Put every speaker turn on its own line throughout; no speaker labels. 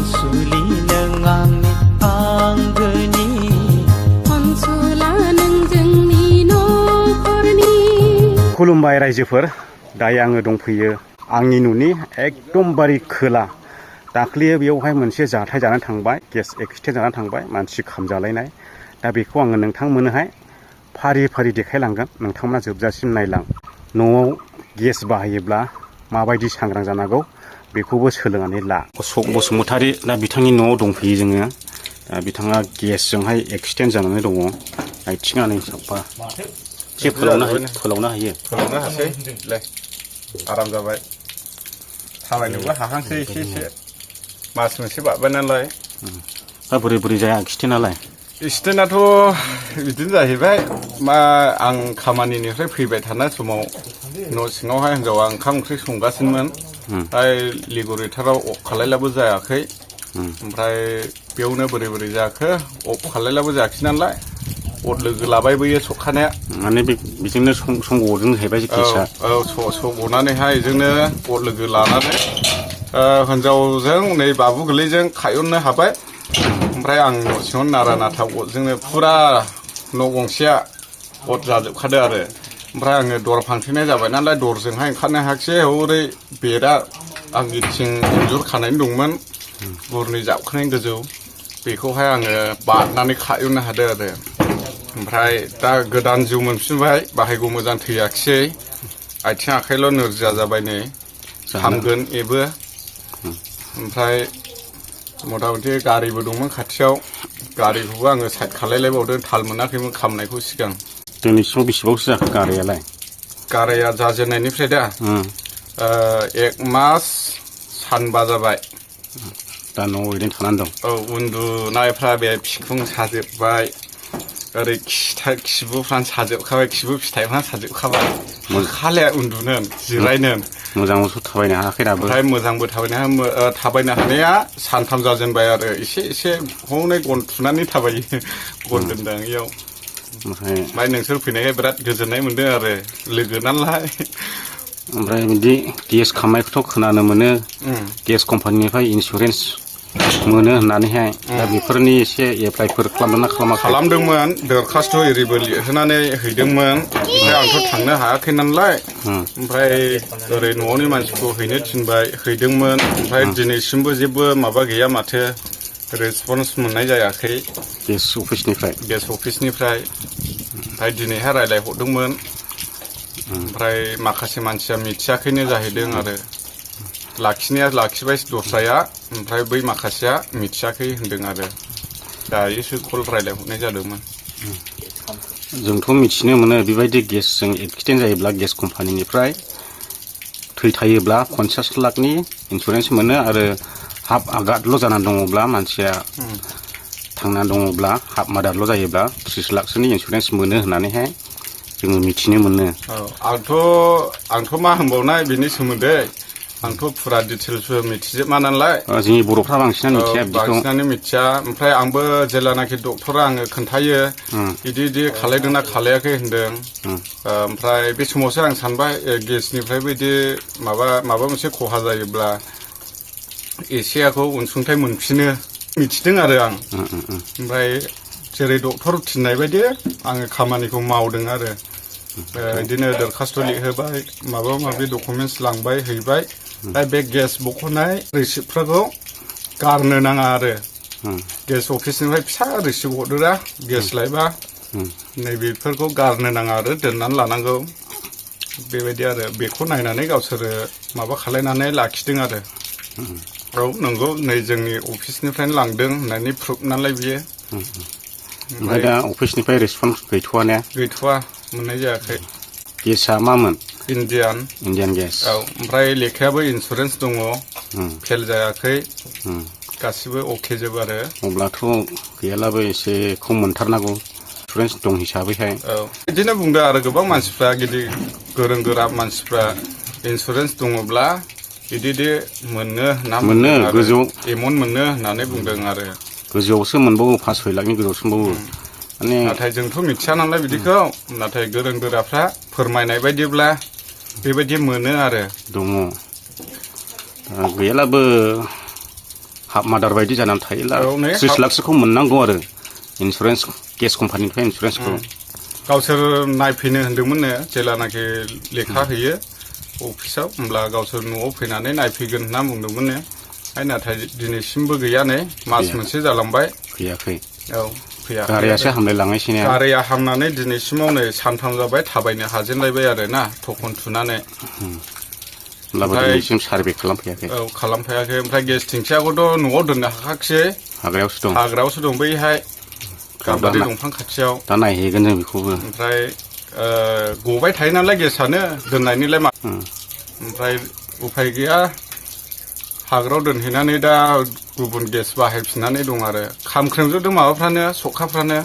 अनसुलि नों आंनि आंगोनि
अनसुला नों जोंनि नखरनि।
खुलुमबाय रायजोफोर, दायो आङो दंफैयो आंनि न'नि एकदमबारे खोला। दाख्लि बेयावहाय मोनसे जाथाय जानानै थांबाय, गेस एक्सिडेन्ट जानानै थांबाय, मानसि खामजालायनाय। दा बेखौ आङो नोंथांमोननोहाय फारि फारि देखायलांगोन, नोंथांमोना जोबजासिम नायलां। न'आव गेस बाहायोब्ला माबायदि सांग्रां जानांगौ बेखौबो सोलोंनानै ला। अशक बसुमतारी, दा बिथांनि न'आव दंफैयो जोङो। दा बिथाङा गेसजोंहाय एक्सिडेन्ट जानानै दङ, आथिङा नै साफा। एसे फोलावनो हायो? फोलावनो
हासै, आराम जाबाय, थाबायनोबो हाहांसै एसे एसे, मास मोनसे बारबाय नालाय।
दा बोरै बोरै जाया एक्सिडेन्टआलाय?
एक्सिडेन्टआथ' बिदिनो जाहैबाय, आं खामानिनिफ्राय फैबाय थानाय समाव न' सिङावहाय हिन्जावा ओंखाम ओंख्रि संगासिनोमोन। ओमफ्राय लिगुरेटराव अफ खालायलाबो जायाखै। ओमफ्राय बेयावनो बोरै बोरै जाखो, अफ खालायलाबो जायाखै नालाय, अर लोगो लाबाय बैयो सखानाया।
माने बेजोंनो संग'जों जाहैबाय गेसआ?
औ सग'नानैहाय बेजोंनो अर लोगो लानानै हिन्जावजों नै बाबु गोरलैजों खायननो हाबाय। ओमफ्राय आं न' सिङाव नारा नाथा अरजोंनो फुरा न' गंसेया अर जाजोबखादो आरो। ओमफ्राय आङो दर फांथेनाय जाबाय नालाय, दरजोंहाय ओंखारनो हायाखिसै। हरै बेरा आंनिथिं इन्जुर खानायनि दंमोन, बुरनै जाबखोनाय गोजौ, बेखौहाय आङो बारनानै खायननो हादों आरो। ओमफ्राय दा गोदान जिउ मोनफिनबाय, बाहायगौ मोजां थैयाखिसै, आथिं आखाइल' नोरजिया जाबाय, नै हामगोन बेबो। ओमफ्राय मथा मथि गारिबो दंमोन खाथियाव, गारिखौबो आङो साइड खालायलायबावदों, थाल मोनाखैमोन खामनायखौ सिगां।
दिनैसिमाव बेसेबांसो जाखो गारियालाय?
गारिया जाजेननायनिफ्राय दा 1 मास सानबा जाबाय।
दा न'आव ओरैनो थानानै दं?
औ, उन्दुनायफ्रा बे बिखुं साजोबबाय, ओरै खिबुफ्रानो साजोबखाबाय, खिबु फिथाइफ्रानो साजोबखाबाय, हाखाले उन्दुनो जिरायनो।
मोजांबोथ' थाबायनो हायाखै दाबो?
ओमफ्राय मोजांबो थाबायनो हानाया सानथाम जाजेनबाय आरो। एसे एसे हनै गन थुनानै थाबायो, गन दोनदों इयाव। ओमफ्राय नोंसोर फैनायखाय बिराद गोजोननाय मोनदों आरो, लोगो नालाय।
ओमफ्राय बिदि गेस खामनायखौथ' खोनानो मोनो, गेस कम्पानिनिफ्राय इन्सुरेन्स मोनो होननानैहाय। दा बेफोरनि एसे एप्लाइफोर खालामदोंना खालामाखै?
खालामदोंमोन, दरखास्त' एरिबो लिरहोनानै हैदोंमोन। ओमफ्राय आंथ' थांनो हायाखै नालाय, ओमफ्राय ओरै न'नि मानसिखौ हैनो थिनबाय, हैदोंमोन। ओमफ्राय दिनैसिमबो जेबो माबा गैया माथो, रेसपन्स मोननाय जायाखै
गेस अफिसनिफ्राय।
ओमफ्राय दिनैहाय रायज्लायहरदोंमोन, ओमफ्राय माखासे मानसिया मिथियाखैनो जाहैदों आरो। लाखिनाया लाखिबाय दस्राया, ओमफ्राय बै माखासेया मिथियाखै होनदों आरो। दायोसो कल रायज्लायहरनाय जादोंमोन।
जोंथ' मिथिनो मोनो, बेबायदि गेसजों एक्सिडेन्ट जायोब्ला गेस कम्पानिनिफ्राय थैथायोब्ला 50 लाखनि इन्सुरेन्स मोनो, आरो हाफ आगादल' जानानै दङब्ला, मानसिया थांनानै दङब्ला, हाफ मादारल' जायोब्ला 30 लाखसोनि इन्सुरेन्स मोनो होननानैहाय जोङो मिथिनो मोनो।
आंथ' मा होनबावनाय बेनि सोमोन्दै, आंथ' फुरा डिटेल्सबो मिथिजोबा नालाय।
जोंनि बर'फ्रा बांसिनानो मिथिया बिदिखौ।
बांसिनानो मिथिया। ओमफ्राय आंबो जेब्लानाखि डक्टरा आङो खोन्थायो, बिदि खालायदोंना खालायाखै होनदों। ओमफ्राय बे समावसो आं सानबाय, गेसनिफ्रायबो बिदि माबा मोनसे खहा जायोब्ला एसेयाखौ अनसुंथाइ मोनफिनो मिथिदों आरो आं। ओमफ्राय जेरै डक्टर थिननाय बायदि आङो खामानिखौ मावदों आरो। बिदिनो दरखास्त' लिरहोबाय, माबा माबि डकुमेन्टस लांबाय हैबाय। ओमफ्राय बे गेस बख'नाय रिसिप्टफोरखौ गारनो नाङा आरो। गेस अफिसनिफ्राय फिसा रिसिप्ट हरदोरा गेस लायबा, नैबेफोरखौ गारनो नाङा आरो, दोननानै लानांगौ। बेबायदि आरो, बेखौ नायनानै गावसोरो माबा खालायनानै लाखिदों आरो। औ नंगौ, नै जोंनि अफिसनिफ्रायनो लांदों होननानै प्रुफ नालाय बियो।
ओमफ्राय दा अफिसनिफ्राय रेसपन्स गैथ'वा ने?
गैथ'वा, मोननाय जायाखै।
गेसआ मामोन?
Indian
gas.
औ, ओमफ्राय लेखायाबो इन्सुरेन्स दङ, फेल जायाखै, गासिबो अके जोब आरो।
अब्लाथ' गैयालाबो एसे खम मोनथारनांगौ, इन्सुरेन्स दं हिसाबैहाय।
औ, बिदिनो बुंदों आरो गोबां मानसिफ्रा, गिदिर गोरों गोरा मानसिफ्रा, इन्सुरेन्स दङब्ला बिदि मोनो होनना बुंदों आरो, एमाउन्ट मोनो होननानै बुंदों आरो।
गोजौआवसो मोनबावो, 5-6 लाखनि गोजौआवसो मोनबावो।
नाथाय जोंथ' मिथिया नालाय बिदिखौ, नाथाय गोरों गोराफ्रा फोरमायनाय बायदिब्ला बेबायदि मोनो आरो।
दङ, गैयालाबो हाफ मादार बायदि जानानै थायोला
औ, नै
30 लाखसोखौ मोननांगौ आरो इन्सुरेन्स गेस कम्पानिनिफ्राय इन्सुरेन्सखौ
गावसोर नायफैनो होन्दोंमोननो जेलानाखि लेखा होयो अफिसाव होमब्ला गावसोर न'आव फैनानै नायफैगोन होनना बुंदोंमोननो नाथाय दिनैसिमबो गैया नै मास मोनसे जालांबाय
फैयाखै
औ फैयाखै
गारियासो हामलायलांनायसै ने
गारिया हामनानै दिनैसिमाव नै सानथाम जाबाय थाबायनो हाजेनलायबाय आरो ना थखन थुनानै
होमब्लाबो दिनैसिम सार्भे खालामफैयाखै
औ खालामफैयाखै ओमफ्राय गेस टेंखियाखौथ' न'आव दोननो हाखाखिसै
हाग्रायावसो दं
हाग्रायावसो दं बैहाय गाम्बारि दंफां खाथियाव
दा नायहैगोन जों बेखौबो
ओमफ्राय गबाय थायो नालाय गेसानो दोननायनिलाय मा ओमफ्राय उफाय गैया हाग्रायाव दोनहैनानै दा गुबुन गेस बाहायफिननानै दं आरो खामख्रेमजोबदों माबाफ्रानो सखाफ्रानो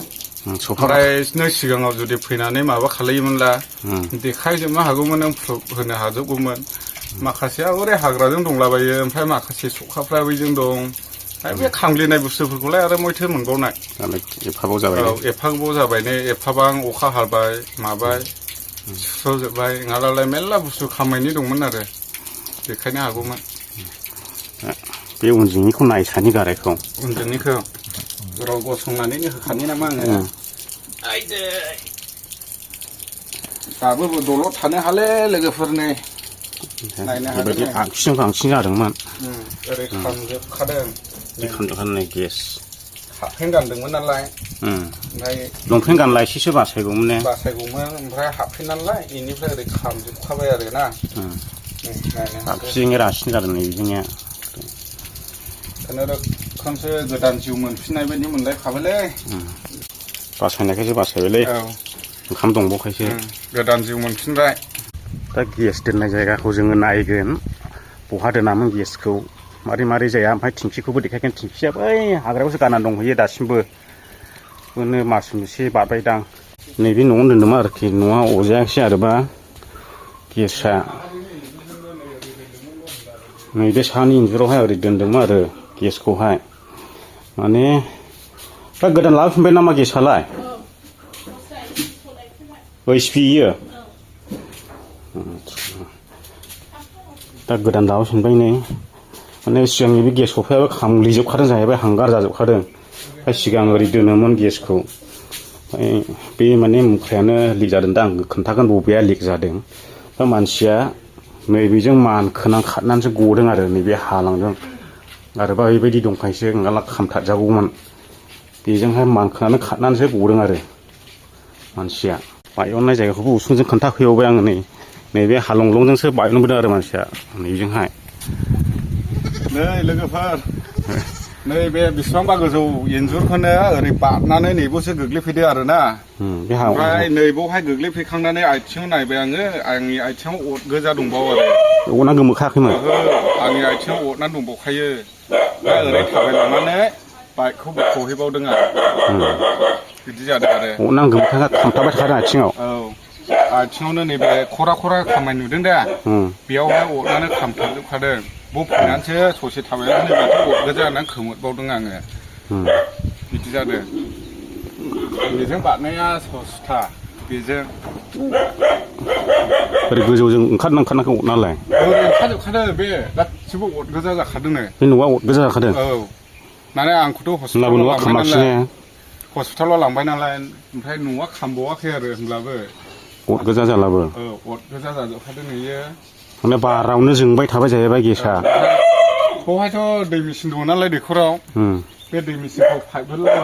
ओमफ्राय नों सिगाङाव जुदि फैनानै माबा खालायोमोनला देखायजोबनो हागौमोन नों प्रुफ होनो हाजोबगौमोन माखासेया ओरै हाग्राजों दंलाबायो ओमफ्राय माखासे सखाफ्रा बैजों दं आरो बे खामग्लिनाय बुस्थुफोरखौलाय आरो मयथो मोनबावनाय
एफाबाव जाबाय
औ एफाबाव जाबाय नै एफाबां अखा हाबाय माबाय सुस्र'जोब्बाय नङाब्लालाय मेरला बुस्थु खामायनि दंमोन आरो देखायनो हागौमोन
बे उनजोंनिखौ नायसानि गारायखौ
उनजोंनिखौ राव गसंनानैनो होखानि नामा आङो आइदै दाबो दलद थानो हाले लोगोफोरनि नायनो
बेबायदि
हागोन
आगसिजों बांसिन जादोंमोन
ओरै खामजोबखादों
बे खामजोबखानाय गेस
हाफपेन्ट गानदोंमोन नालाय ओमफ्राय
लंपेन्ट गानला एसेसो बासायगौमोन ने
बासायगौमोन ओमफ्राय हाफपेन्ट नालाय बेनिफ्राय ओरै खामजोबखाबाय आरो ना
आगसिजों रासिन जादों नै बिजोंनिया
खुनुरुखुमसो गोदान जिउ मोनफिननाय बायदि मोनलायखाबायलै
बासायनायखायसो बासायबायलै ओंखाम दंबावखायसो
गोदान जिउ मोनफिनबाय
दा गेस दोननाय जायगाखौ जोङो नायगोन बहा दोनामोन गेसखौ मारै जाया ओमफ्राय थिंखिखौबो देखायगोन थिंखिया बै हाग्रायावसो गाननानै दंहैयो दासिमबो बेनो मास मोनसे बारबायदां नैबे न'आवनो दोन्दोंमोन आरोखि न'आ अरजायाखिसै आरोबा गेसआ नैबे सानि इन्जुरावहाय ओरै दोन्दोंमोन आरो गेसखौहाय माने दा गोदान लाबोफिनबाय नामा गेसालाय HP इयो दा गोदान लाबोफिनबाय नै माने सिगांनि बे गेस सफायाबो खामग्लिजोबखादों जाहैबाय हांगार जाजोबखादों ओमफ्राय सिगां ओरै दोनोमोन गेसखौ ओमफ्राय बे माने मुख्रायानो लिक जादों दा आं खोन्थागोन बबेया लिक जादों दा मानसिया नैबेजों मानखोनां खारनानैसो गदों आरो नैबे हालांदों आरोबा बेबायदि दंखायसो नङाब्ला खामथारजागौमोन बेजोंहाय मानखोनानै खारनानैसो गदों आरो मानसिया बायननाय जायगाखौबो उसुंजों खोन्थाफैबावबाय आङो नैबे हालंलंजोंसो बायनबोदों आरो मानसिया नैजोंहाय
नै लोगोफोर नैबे बेसेबांबा गोजौ इन्जुरखौनो ओरै बारनानै नैबावसो गोग्लैफैदो आरो ना ओमफ्राय नैबावहाय गोग्लैफैखांनानै आथिङाव नायबाय आङो आंनि आथिङाव अर गोजा दंबावो आरो
अना गोमोखायाखैमोन
आंनि आथिङाव अरनानै दंबावखायो दा ओरै थाबायलांनानै बाइकखौ बख'हैबावदों आरो बिदि जादों आरो
अना गोमोखाया खामथाबाय थादों आथिङाव
औ आथिङावनो नैबे खरा खामाय नुदों दा बेयावहाय अरनानै खामथाबजोबखादों बफैनानैसो ससे थाबायनानै नैबेथ' अर गोजा होननानै खोमोरबावदों आङो बिदि जादों बेजों बारनाया सस्था बेजों
ओरै गोजौजों ओंखारनांखानाखौ अरनालाय
ओरै ओंखारजोबखादों बे गासिबो अर गोजा जाखादोंनो
बे न'आ अर गोजा जाखादों
औ माने आंखौथ' हस्पिटालाव लांबाय नालाय ओमफ्राय न'आ खामबावाखै आरो होनब्लाबो
अर गोजा जालाबो
औ अर गोजा जाजोबखादों नुयो
माने बारावनो जोंबाय थाबाय जाहैबाय गेसा
बेवहायथ' दै मेचिन दङ नालाय दैखराव बे दै मेचिनखौ पाइप होला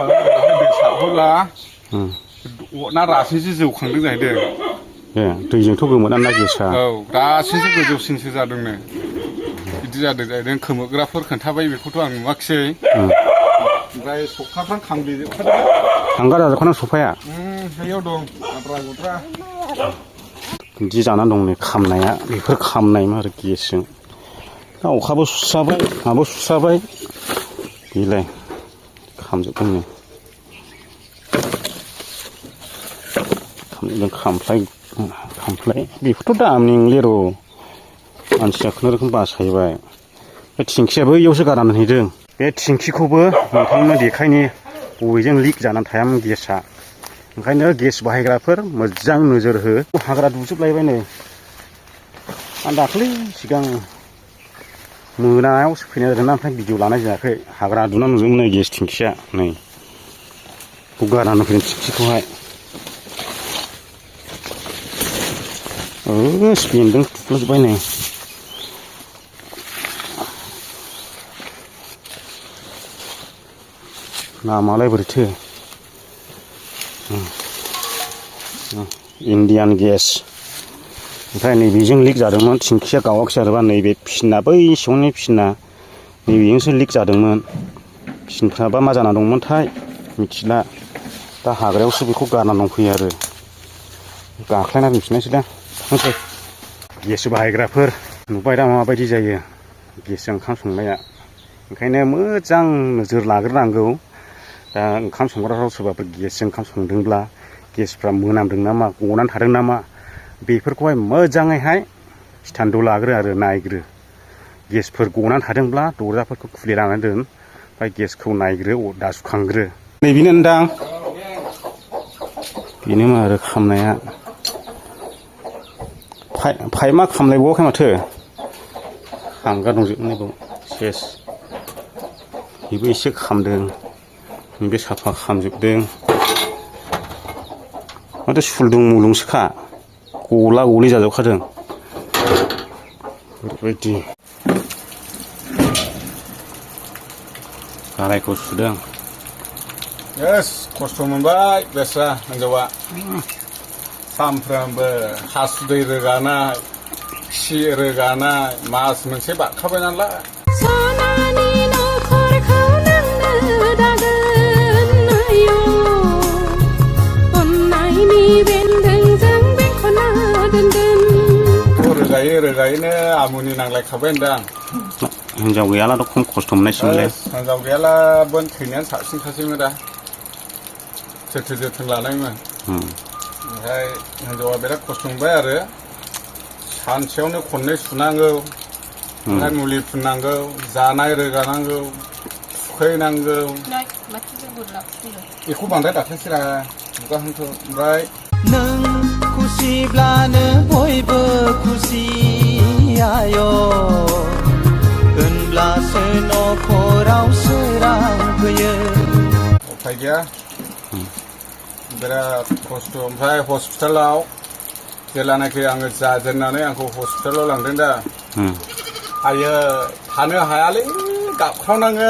दै सारहरला अरना रासिनसो जौखांदों जाहैदों
ए दैजोंथ' गोमोना गेसा
औ रासिनसो गोजौसिनसो जादोंनो बिदि जादों जाहैदों खोमोग्राफोर खोन्थाबाय बेखौथ' आं नुवाखिसै ओमफ्राय सखाफ्रा खामग्लिजोबखादों
हांगार जाजोबखादों सफाया
बैयाव दं आद्रा गुद्रा
बिदि जानानै दं नै खामनाया बेफोर खामनायमोन आरो गेसजों दा अखाबो सुस्राबाय माबो सुस्राबाय बेलाय खामजोबदों नै खामफ्लाय बेफोरथ' दामनि नंले र' मानसिया खुनुरुखुम बासायबाय बे थिंखियाबो इयावसो गारनानै हैदों बे थिंखिखौबो नोंथांनो देखायनि बबेजों लिक जानानै थायामोन गेसा ओंखायनो गेस बाहायग्राफोर मोजां नोजोर हो हाग्रा दुजोबलायबाय नै आं दाख्लै सिगां मोनायावसो फैनाय जादोंना ओमफ्राय भिडिअ लानाय जायाखै हाग्रा दुना नुजोबोमोन नै गेस टेंखिया नै बेखौ गारनानै फैदों टेंखिखौहाय बेन्दों थुख्लजोब्बाय नै नामालाय बोरैथो इन्डियान गेस ओमफ्राय नैबेजों लिक जादोंमोन टेंखिया गावाखिसै आरोबा नैबे पिनना बै सिङावनि पिनना नैबेजोंसो लिक जादोंमोन पिनफ्राबा मा जाना दंमोनथाय मिथिला दा हाग्रायावसो बेखौ गारना दंफैयो आरो गाख्लायना दोनफिननायसै दा थांसै गेस बाहायग्राफोर नुबाय दा माबायदि जायो गेसजों ओंखाम संनाया ओंखायनो मोजां नोजोर लाग्रोनांगौ दा ओंखाम संग्राफ्राव सोरबाफोर गेसजों ओंखाम संदोंब्ला गेसफ्रा मोनामदों नामा गनानै थादों नामा बेफोरखौहाय मोजाङैहाय स्टान्डआव लाग्रो आरो नायग्रो गेसफोर गनानै थादोंब्ला दरजाफोरखौ खुलिनानै दोन ओमफ्राय गेसखौ नायग्रो अरदाब सुखांग्रो नैबेनो नोंदां बेनो मा आरो खामनाया पाइपआ खामलायबावाखै माथो हांगार दंजोबो बाव सेस बेबो एसे खामदों बे साफा खामजोबदों माथो सुलदुं मुलुंसोखा गला गलि जाजोबखादों बेबायदि गारायखौ सुदों
खस्थ' मोनबाय बेस्रा हिनजावा सामफ्रामबो हासुदै रोगानाय खि रोगानाय मास मोनसे बारखाबाय नालाय
सनानि नखरखौ नोंनो दागोन आयौ अननायनि बेन्दोंजों बेंखना दोनगोन
रोगायैनो आमुनि नांलायखाबाय होनदां
हिनजाव गैयालाथ' खम खस्थ' मोननायसैमोनलै
हिनजाव गैयाला बन थैनायानो साबसिनखासैमोन दा जोथोन लानायमोन ओमफ्राय हिनजावा बिराद खस्थ' मोनबाय आरो सानसेयावनो खननै सुनांगौ ओमफ्राय मुलि फुननांगौ जानाय रोगानांगौ थुखैनांगौ बेखौ बांद्राय दाख्लैसोरा बुगाहांथ' ओमफ्राय
नों खुसिब्लानो बयबो खुसि आय' होनब्लासो नखराव सोरां फैयो
उफाय गैया बिराद खस्थ' ओमफ्राय हस्पिटालाव जेलानाखि आङो जाजेननानै आंखौ हस्पिटालाव लांदों दा आयो थानो हायालै गाबख्रावनाङो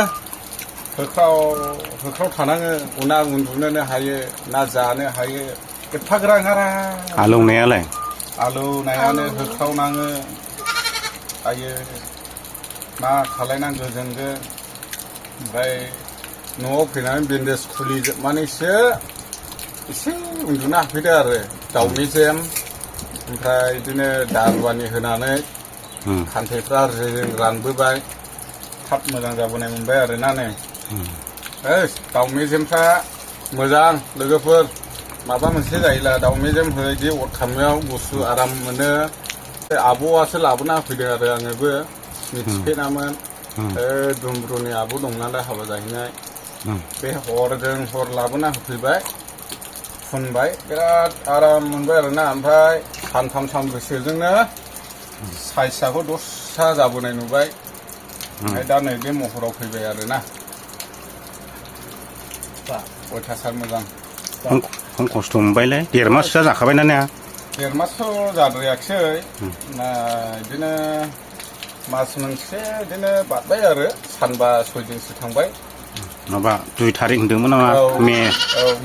होख्राव थानाङो ना उन्दुनोनो हायो ना जानो हायो एफाग्रां
आलौनायालाय
आलौनायानो होख्रावनाङो आयो मा खालायनांगौ जोंबो ओमफ्राय न'आव फैनानै बेन्डेज खुलिजोबनानैसो एसे उन्दुनो हाफैदो आरो दाउ मेजेम ओमफ्राय बिदिनो दारुवानि होनानै खान्थैफ्रा रेजें रानबोबाय थाब मोजां जाबोनाय मोनबाय आरोना नै दाउ मेजेमफ्रा मोजां लोगोफोर माबा मोनसे जायोला दाउ मेजेम बिदि अर खामनायाव गुसु आराम मोनो आब'आसो लाबोना होफैदों आरो आङोबो मिथिफेरामोन दुमब्रुनि आब' दं नालाय हाबा जाहैनाय बे हरजों हर लाबोना होफैबाय फुनबाय बिराद आराम मोनबाय आरोना ओमफ्राय सानथाम सानब्रैसोजोंनो साइजआबो दस्रा जाबोनाय नुबाय ओमफ्राय दा नै बे महराव फैबाय आरोना अयथासार मोजां
खम खस्थ' मोनबायलै 1.5 माससोआ जाखाबायना ने
1.5 मासथ' जाद्रायाखिसै बिदिनो मास मोनसे बिदिनो बारबाय आरो सानबा 6 दिनसो थांबाय
माबा 2 थारिख होनदोंमोन नामा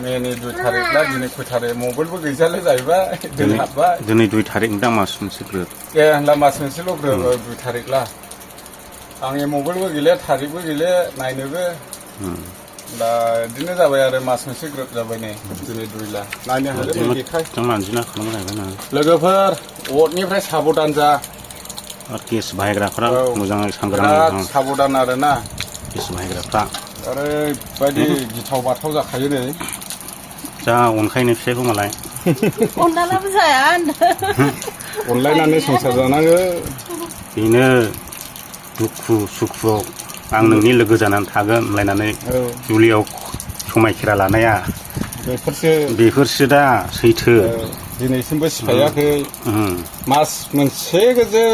मेनि 2 थारिखला दिनै खय थारिख मबाइलबो गैजाले जाहैबाय दोनहाबबाय
दिनै 2 थारिख होनदां मास मोनसे ग्रोब
होनब्ला मास मोनसेल' ग्रोब 2 थारिखला आंनि मबाइलबो गैले थारिखबो गैले नायनोबो दा बिदिनो जाबाय आरो मास मोनसे ग्रोब जाबाय नै दिनै 2 ला नायनो हागोन देखाय
मानजिना खालामनो हागोन
लोगोफोर अरनिफ्राय साबधान जा
आरो गेस बाहायग्राफ्रा मोजाङै सांग्रां
साबधान आरोना
गेस बाहायग्राफ्रा
ओरैबायदि गिथाव बाथाव जाखायो नै
जा अनखायनो फिसाइखौ मालाय
अनलाबो जाया
अनलायनानै संसार जानांगो
बेनो दुखु सुखुआव आं नोंनि लोगो जानानै थागोन होनलायनानै जुलियाव समायखेरा लानाया बेफोरसो दा सैथो
दिनैसिमबो सिफायाखै मास मोनसे गोजो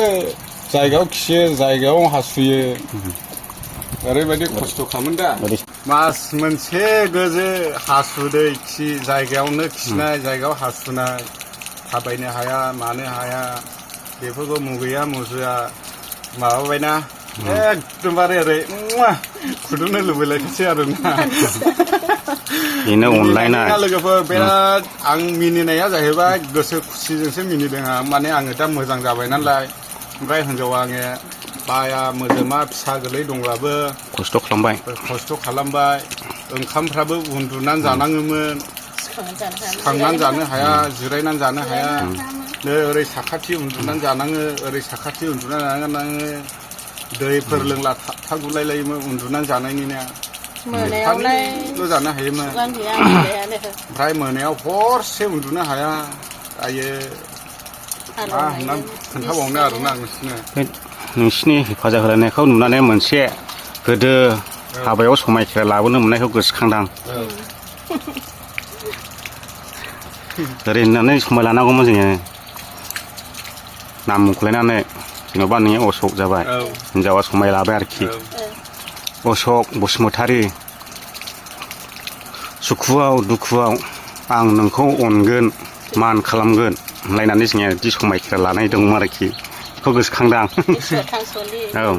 जायगायाव खियो जायगायाव हासुयो ओरैबायदि खस्थ' खालामोन दा मास मोनसे गोजो हासुदै खि जायगायावनो खिनाय जायगायाव हासुनाय थाबायनो हाया मानो हाया बेफोरखौ मुगैया मुजुया माबाबायना एकदमबारे ओरै फुदुंनो लुबैलायनोसै आरोना
बेनो अनलायनाय
लोगोफोर बिराद आं मिनिनाया जाहैबाय गोसो खुसिजोंसो मिनिदों आं माने आङो दा मोजां जाबाय नालाय ओमफ्राय हिनजावा आङो बाया मोजोमा फिसा गोरलै दंब्लाबो
खस्थ'
खालामबाय ओंखामफ्राबो उन्दुनानै जानाङोमोन खांनानै जानो हाया जिरायनानै जानो हाया नै ओरै साखाथि उन्दुनानै जानाङो ओरै साखाथि उन्दुनानै जानाङो दैफोर लोंला थाबथा गुलायलायोमोन उन्दुनानै जानायनिनो मोनायावलाय जानो हायोमोन ओमफ्राय मोनायाव हरसे उन्दुनो हाया दायो मा होननानै खोन्थाबावनो आरोना
नोंसिनि हेफाजाब होलायनायखौ नुनानै मोनसे गोदो हाबायाव समायखिरा लाबोनो मोननायखौ गोसोखांदां ओरै होननानै समाय लानांगौमोन जोङो नाम मुंख'लायनानै जेन'बा नोंनि अशक जाबाय हिनजावा समाय लाबाय आरोखि अशक बसुमतारी सुखुआव दुखुआव आं नोंखौ अनगोन मान खालामगोन होनलायनानै जोङो बिदि समायखिरा लानाय दंमोन आरोखि बेखौ गोसोखांदां औ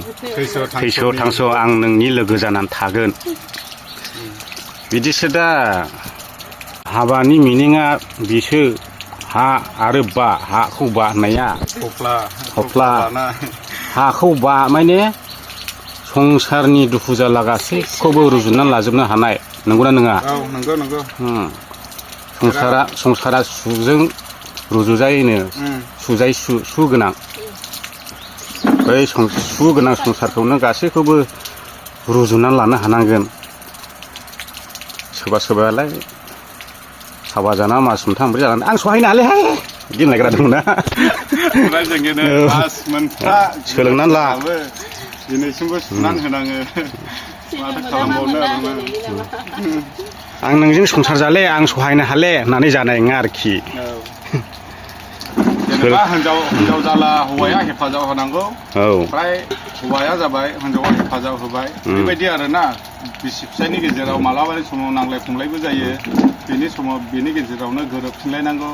थैस' थांस' आं नोंनि लोगो जानानै थागोन बिदिसो दा हाबानि मिनिङा बिसो हा आरो बा हाखौ बा होननाया थफ्ला हाखौ बा माने संसारनि दुखु जारला गासैखौबो रुजुननानै लाजोबनो हानाय नंगौना नङा
नंगौ
संसारा सुजों रुजुजायनो सुजाय सु गोनां बै सु गोनां संसारखौनो गासैखौबो रुजुनानै लानो हानांगोन सोरबायालाय हाबा जाना मास मोनथाम मोनब्रै जानानै आं सहायनो हालेहाय बिदि होनलायग्रा दंना सोलोंनानै ला
दिनैसिमबो सुनानै होनाङो माथो खालामबावनो आरोना
आं नोंजों संसार जाले आं सहायनो हाले होननानै जानाय नङा आरोखि
जेनेबा हिनजाव जाला हौवाया हेफाजाब होनांगौ ओमफ्राय हौवाया जाबाय हिनजावा हेफाजाब होबाय बेबायदि आरोना बिसि फिसायनि गेजेराव मालाबानि समाव नांलाय खमलायबो जायो बेनि समाव बेनि गेजेरावनो गोरोबफिनलायनांगौ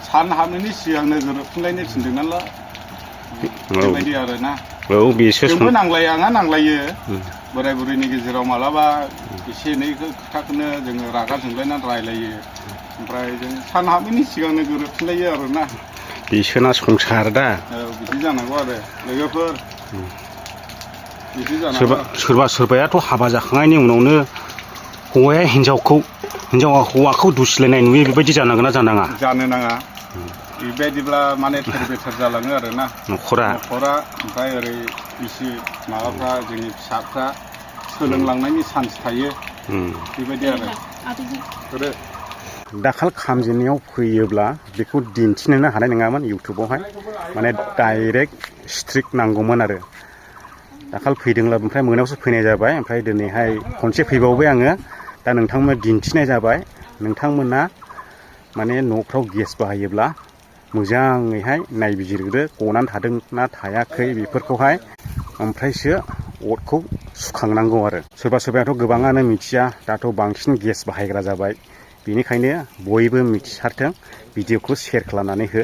सान हाबनायनि सिगांनो गोरोबफिनलायनो थिनदों नालाय बेबायदि आरोना जोंबो नांलायो बोराय बुरैनि गेजेराव मालाबा एसे एनै खोथाखौनो जोङो रागा जोंलायनानै रायलायो ओमफ्राय जों सान हाबनायनि सिगांनो गोरोबफिनलायो आरोना
बिसोरना संसार दा
बिदि जानांगौ आरो लोगोफोर
सोरबायाथ' हाबा जाखांनायनि उनावनो हौवाया हिनजावा हौवाखौ दुसिलायनाय नुयो बेबायदि जानांगोन ना जानाङा
जानो नाङा बेबायदिब्ला माने थेर बेथेर जालाङो आरोना न'खरा ओमफ्राय ओरै इसे माबाफ्रा जोंनि फिसाफ्रा सोलोंलांनायनि चान्स थायो बेबायदि आरो
दाखाल खामजेननायाव फैयोब्ला बेखौ दिन्थिनोनो हानाय नङामोन इउटुबावहाय माने डाइरेक्ट स्ट्रिक नांगौमोन आरो दाखाल फैदोंब्ला ओमफ्राय मोनायावसो फैनाय जाबाय ओमफ्राय दिनैहाय खनसे फैबावबाय आङो दा नोंथांमोना दिन्थिनाय जाबाय नोंथांमोना माने न'फ्राव गेस बाहायोब्ला मोजाङैहाय नायबिजिरग्रो गनानै थादों ना थायाखै बेफोरखौहाय ओमफ्रायसो अरखौ सुखांनांगौ आरो सोरबायाथ' गोबाङानो मिथिया दाथ' बांसिन गेस बाहायग्रा जाबाय बेनिखायनो बयबो मिथिसारथों भिडिअखौ शेयार खालामनानै हो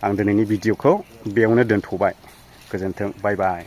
आं दिनैनि भिडिअखौ बेयावनो दोनथ'बाय गोजोन्थों बाय बाय